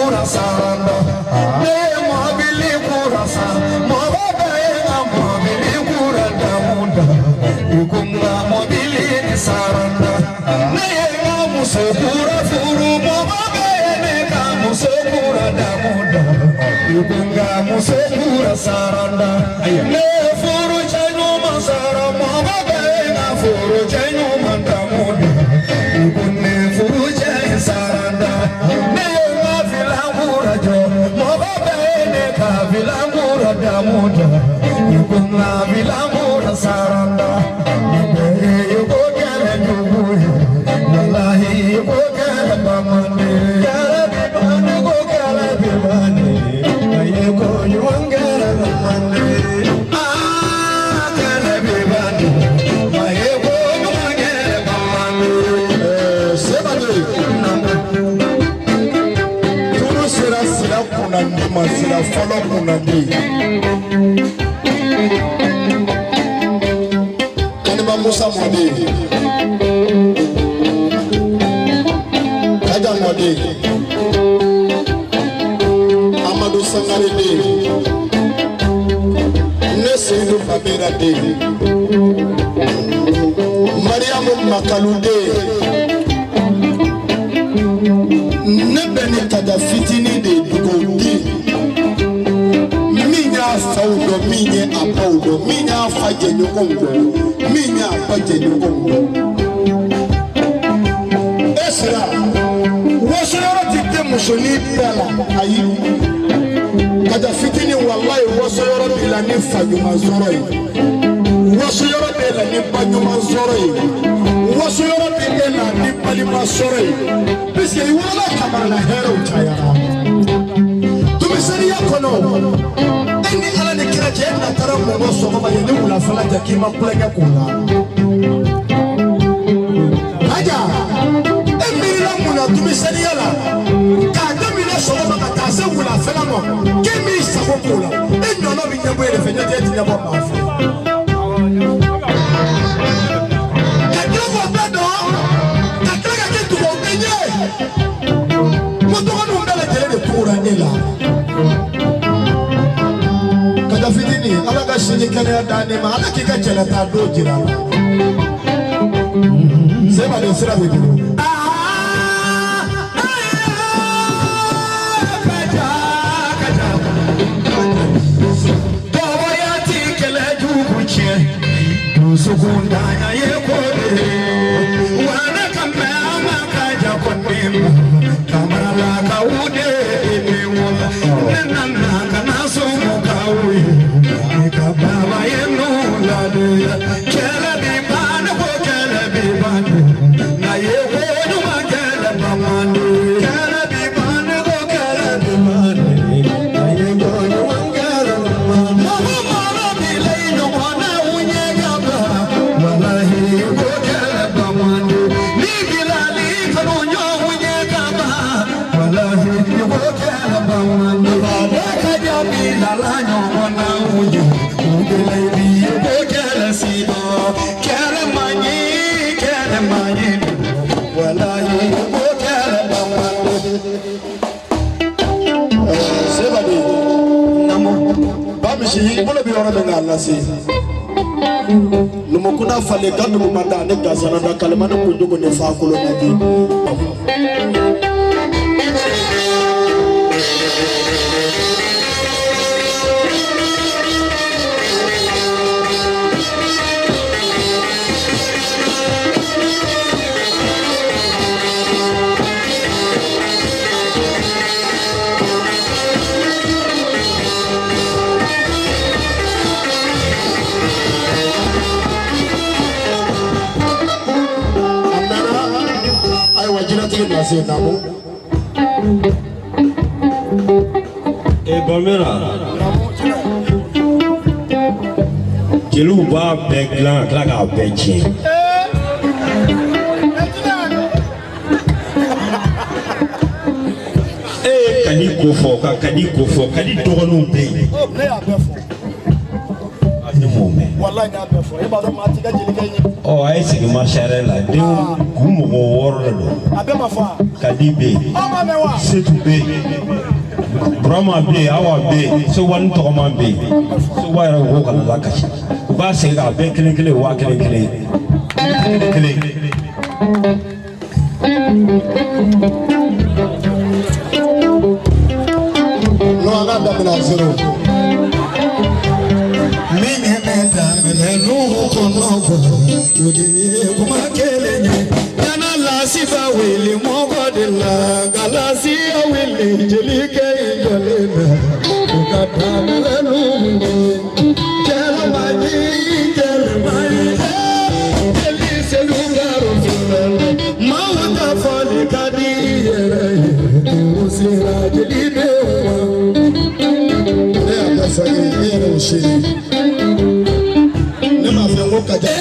kura saranda. Ne ye mɔbili kura san, mɔgɔ bɛɛ ye n ka mɔbili kura damu da. I ko n ka mɔbili ni saranda. Ne ye n ka muso kura furu, mɔgɔ bɛɛ ye ne ka muso kura damu da. I ko n ka muso kura saranda. Ne ye furu cɛ ɲuman sɔrɔ, mɔgɔ bɛɛ ye n ka furu cɛ ɲuman damu da. I ko ne furu cɛ in saranda. Ne ye n ka filan kura jɔ, mɔgɔ bɛɛ ye ne ka filan kura damu da. I ko n ka filan kura saranda. Nin bɛɛ ye ko kɛlɛ jugu ye, walahi ko kɛlɛ bamande. Kɛlɛ bi ban, ko kɛlɛ bi ban, a ye ko ɲuman kɛlɛ bamande. Aa kɛlɛ bi ban, a ye ko ɲuman kɛlɛ bamande. Sebade turu sera sira kunnandi ma, sira fɔlɔ kunnandi. Kaniba Musa mɔden, Kaja mɔden, Amadu Sangare den, ne Seyidu Babera den, Mariamu Makalu den. Ne bɛ ni Kaja fitinin de ye dugawuden min y'a faw dɔn, min ye a baw dɔn, min y'a fa jɛɲɔgɔnw dɔn, min y'a ba jɛɲɔgɔnw dɔn. E sera waso yɔrɔ ti den musonin bɛɛ la, ayi. Kaja fitinin, walayi, waso yɔrɔ b'i la ni fa ɲuman sɔrɔ ye, waso yɔrɔ b'e la ni ba ɲuman sɔrɔ ye, waso yɔrɔ bɛ e la ni balima sɔrɔ ye, puisque i wolola kamana na, hɛrɛw cayara dumisɛnniya kɔnɔ. E ni Ala ni kira cɛ, e natara mun bɔ sɔgɔma ye ni wulafɛla cɛ k'i ma kulonkɛ k'o la? Haja, e miirila mun na dumisɛnniya la k'a daminɛ sɔgɔma ka taa se wulafɛla ma k'e m'i sago k'o la? E ɲɔnɔ bɛ ɲɛbɔ e de fɛ, ɲɛ tɛ e ti ɲɛbɔ maa fɛ. Ka tila k'o bɛɛ dɔn, ka tila ka kɛ dugawuden ye, n ko dɔgɔninw bɛɛ lajɛlen de tugura e la. Kaja fitinin, Ala ka sini kɛnɛya d'an ne ma, Ala k'i ka cɛlata don jira a la. Seba de sira b'i bolo. Kaja, kaja, dɔgɔya ti kɛlɛ jugu tiɲɛ, dusukundanya ye ko de ye. Wa ne ka mɛn a ma kaja kɔni ma, kamarala ka u de ni wala. Ne nana ka na somɔgɔw ye, ne ka baba ye n'u lade. Kɛlɛ bi ban, ne ko kɛlɛ bi ban, nka ye ko ɲuman kɛlɛ bamande. Kɛlɛ bi ban, ne ko kɛlɛ bi ban, nka ye ko ɲuman kɛlɛ bamande. Mɔgɔ mɔgɔ bi la i ɲɔgɔnna u ɲɛ ka ban, walahi ko kɛlɛ bamande. Ni bilali kanu ɲɔgɔn ɲɛ ka ban, walahi ko kɛlɛ bamande. Ne ka jaabi lala ɲɔgɔnna u ɲɛ, u bila i bi ko kɛlɛ si dɔn. Kɛlɛ man ɲi, kɛlɛ man ɲi, walahi ko kɛlɛ bamande. Sebade ba misi i bolo bɛ yɔrɔ min k'a lase numukuna falen ka dugumanda ani gasananda kalimani kunjugu ni fa kolo lajɛ. A mɛnna, ayiwa, jinɛtigi lase naamu. E Bamena, jeliw b'a bɛɛ dilan ka tila k'a bɛɛ tiɲɛ. E ye Kadi ko fɔ, ka Kadi ko fɔ, Kadi dɔgɔninw bɛ yen. Ne y'a bɛɛ fɔ. Ne m'o mɛn. Walayi, ne y'a bɛɛ fɔ. E b'a dɔn maa t'i ka jelikɛ ɲɛ. Ɔ, a ye segin marche arrière la, denw k'u mɔgɔ 6 de don. A bɛɛ ma fɔ wa? Kadi bɛ yen. Aw m'a mɛn wa? Setu bɛ yen. Burama bɛ yen, Awa bɛ yen, Seguba ni tɔgɔma bɛ yen. Seguba yɛrɛ ko kana lakasi, u k'a segin k'a bɛɛ kelen kelen 1000 kelen kelen kelen. Non, an k'a daminɛ à zéro. Min ye ne daminɛ nuhu kɔnɔ o de ye kuma kelen ye. Kana lasifa wele mɔgɔ de la, nka lasiya wele jelikɛ in jɔlen bɛ. O ka daminɛ nuhu ye. Jɛlɛmaji jɛlɛmaji jeli selu garo filɛ. Maaw ta fɔli ka di i yɛrɛ ye. O sera jeli denw ma. Ne y'a bɛɛ fɔ e ye, e yɛrɛ y'o seere ye. Ne m'a fɔ n ko Kaja.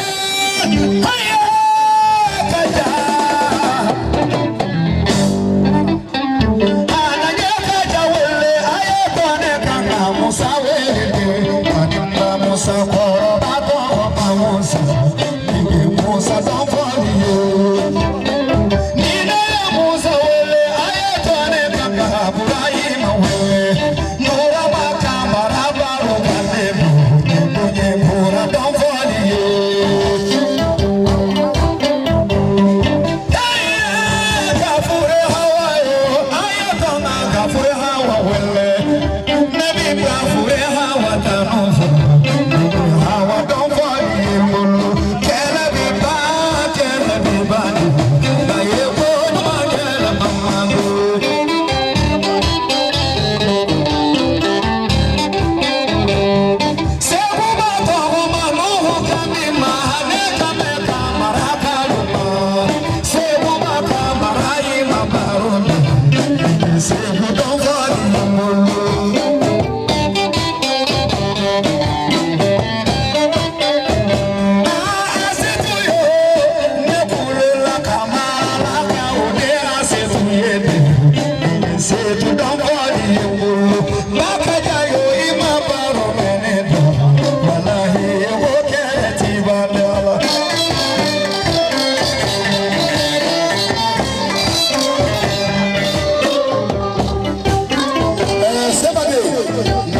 Sɛbɛde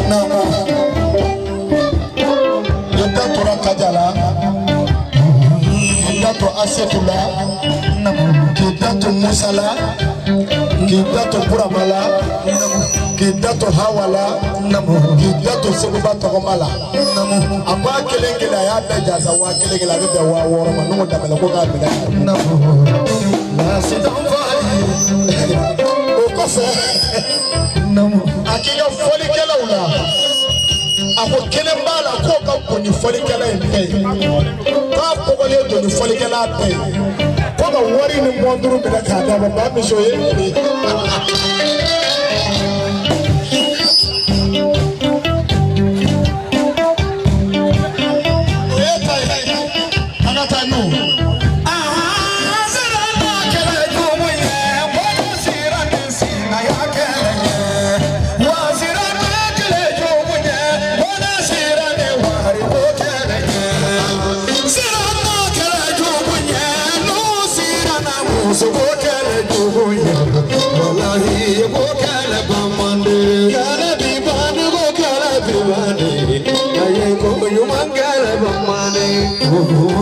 naamu, i da tora Kaja la, k'i da to Asetu la, k'i da to Musa la, k'i da to Burama la, k'i da to Hawa la, k'i da to Seguba tɔgɔma la. A ko a kelen kelen a y'a bɛɛ jasa 1000 kelen, a bɛ bɛn 6000 ma. Ne ko Danbɛlɛ ko k'a minɛ k'a dun. O kɔfɛ, a k'i ka fɔlikɛlaw la, a ko kelen b'a la k'o ka bon ni fɔlikɛla in bɛɛ ye, k'a kɔgɔlen don ni fɔlikɛla bɛɛ ye, ko ka wari ni mɔnturu minɛ k'a d'a ma. Maa min o ye nin ye. O ye ta ye, an ka taa n'o. Oh.